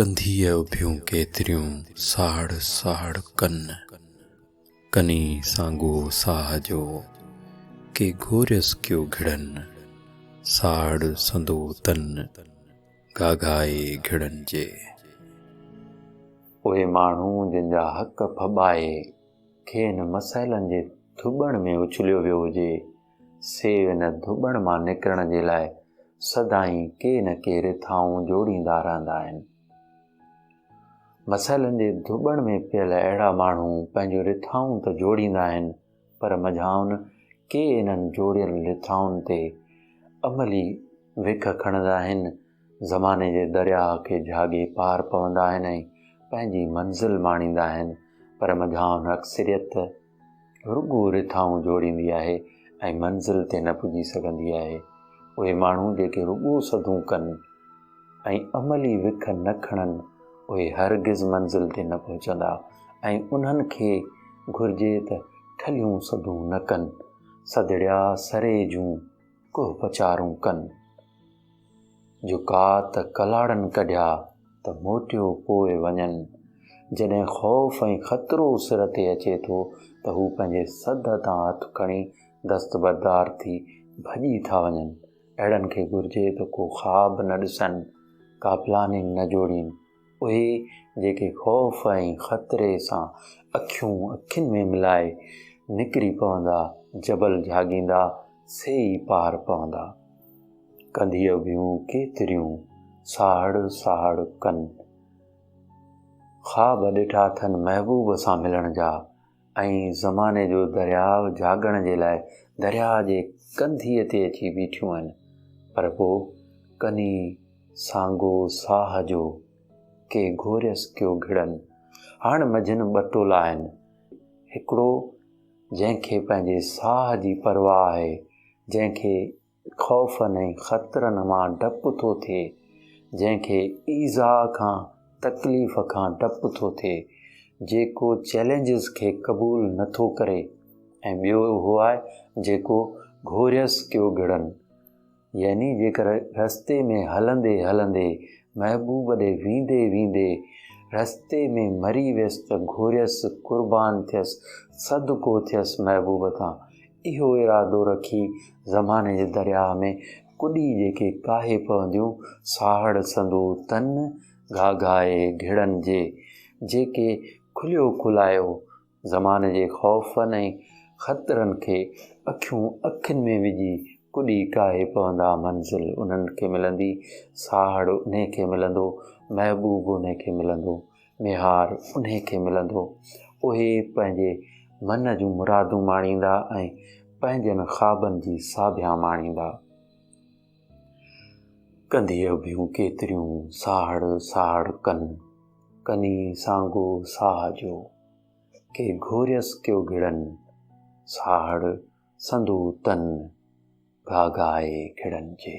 ڪنڌيء اڀيون ڪيتريون، ساڙ ساڙ ڪن. ڪني سانگو ساهه جو، ڪي گهوريس ڪيو گهڙن. ساڙ سندو تن، گهاگهائي گهڙن جي. اهي ماڻهو جن جا حق ڦٻائي کين مسئلن جي ڌٻڻ ۾ اڇليو ويو هجي، سي ان ڌٻڻ مان نڪرڻ جي لاء سدائين ڪي نه ڪي رٿائون جوڙيندا رهندا آهن. مسئلن جي ڌٻڻ ۾ پيل اهڙا ماڻهو پنهنجون رٿائون ته جوڙيندا آهن پر منجهائن ڪي انهن جوڙيل رٿائن تي عملي وک کڻندا آهن، زماني جي درياهه کي جهاڳي پار پوندا آهن ۽ پنهنجي منزل ماڻيندا آهن پر منجهائن اڪثريت رڳو رٿائون جوڙيندي آهي ۽ منزل تي نه پڄي سگهندي آهي. اهي ماڻهو جيڪي رڳو سڌون ڪن ۽ عملي وک نه کڻن اهي هرگز منزل تي نه پهچندا ۽ انهن کي گهرجي ته ٺلهيون سڌون نه ڪن، سڌڙيا سري جون ڪوهه پچارون ڪن. جو ڪات ڪلاڙن ڪڍيا ته موٽيو پوء وڃن. جڏهن خوف ۽ خطرو سر تي اچي ٿو ته هو پنهنجي سڌ تان هٿ کڻي دستبردار ٿي ڀڄي ٿا وڃن. اهڙن کي گهرجي ته ڪو خواب نه ڏسن، ڪا پلاننگ نه جوڙين. اهي جيڪي خوف ۽ خطري سان اکيون اکين ۾ ملائي نڪري پوندا، جبل جهاڳيندا، سي ئي پار پوندا. ڪنڌيء اڀيون ڪيتريون، ساهڙ ساهڙ ڪن. خواب ڏٺا اٿن محبوب سان ملڻ جا ۽ زماني جو درياء جهاڳڻ جي لاء درياء جي ڪنڌيء تي اچي بيٺيون آهن، پر پوء ڪني سانگو ساهه جو، ڪي گهوريس ڪيو گهڙن. هاڻ منجهن ٻه ٽولا آهن، هڪڙو جنهن کي پنهنجي ساهه جي پرواهه آهي، جنهن کي خوفن ۽ خطرن مان ڊپ ٿو ٿئي، جنهن کي ايذاء کان، تڪليف کان ڊپ ٿو ٿئي، جيڪو چئلينجز کي قبول نه ٿو ڪري ۽ ٻيو اهو آهي جيڪو گهوريس ڪيو گهڙن يعني جيڪر رستي ۾ هلندي هلندي محبوب ڏي ويندي ويندي رستي ۾ مري ويس ته گهوريس، قربان ٿيس، صدقو ٿيس محبوب تان اهو ارادو رکي زماني جي درياهه ۾ ڪڏي جيڪي ڪاهي پونديون، ساهڙ سندو تن گهاگهائي گهڙن جي، جيڪي کليو کلايو زماني جي خوفن ۽ خطرن کي اکيون اکين ۾ وجهي ڪڏي ڪاهي پوندا، منزل انهن کي ملندي، ساهڙ انهي کي ملندو، محبوب انهي کي ملندو. ميهار انهي کي ملندو. اهي پنهنجي من جون مرادون ماڻيندا ۽ پنهنجن خوابن جي ساڀيان ماڻيندا. ڪنڌيء اڀيون ڪيتريون ساهڙ ساهڙ ڪن، ڪني سانگو ساهه جو. ڪي گهوريس ڪيو گهڙن، ساهڙ سندو تن گهاگهائي گهڙن جي.